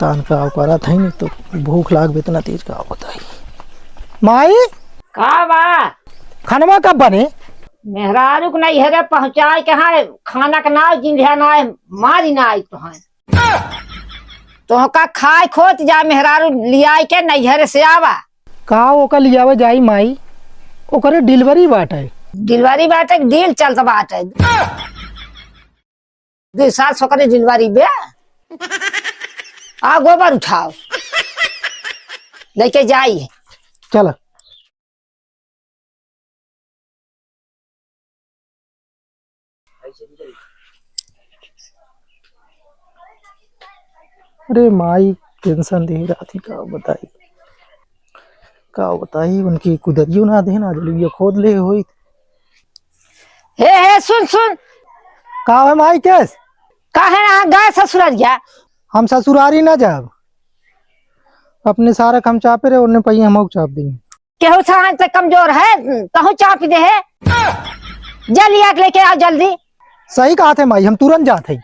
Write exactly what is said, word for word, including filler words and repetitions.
तान का करत है, नहीं तो भूख लाग बे इतना तेज, का बताई। माई, का बा? खनवा कब बने? मेहरारू के नैहरे पहुँचाए के है, खाना के ना, जिंध्या ना, मारी ना आई तो है। तोहका खाए खोत जा, मेहरारू लियाए के नैहरे से आवा। का ओका लियावे जाई माई? ओकरे delivery बाटे। Delivery बाटे, deal चलत बाटे। दुइ साल से ओकरे delivery बे। आ गोबर उठाओ, लेके जाई। चल। अरे माई, tension दे रात ही, का बताई, का बताई, उनकी कुदरियो ना देन, आज लोग ये खोद ले होई। हे, हे, सुन, सुन। का है माई केस? काहे ना गए ससुररिया? हम ससुरारी ना जाब, अपने सारा काम चापे रहे, उन्हें पहिए हम चाप देंगे। केहू से हाथ से कमजोर है, तहू चाप दे है। जल्दी आके लेके आओ, जल्दी। सही कहा थे माई, हम तुरंत जात है।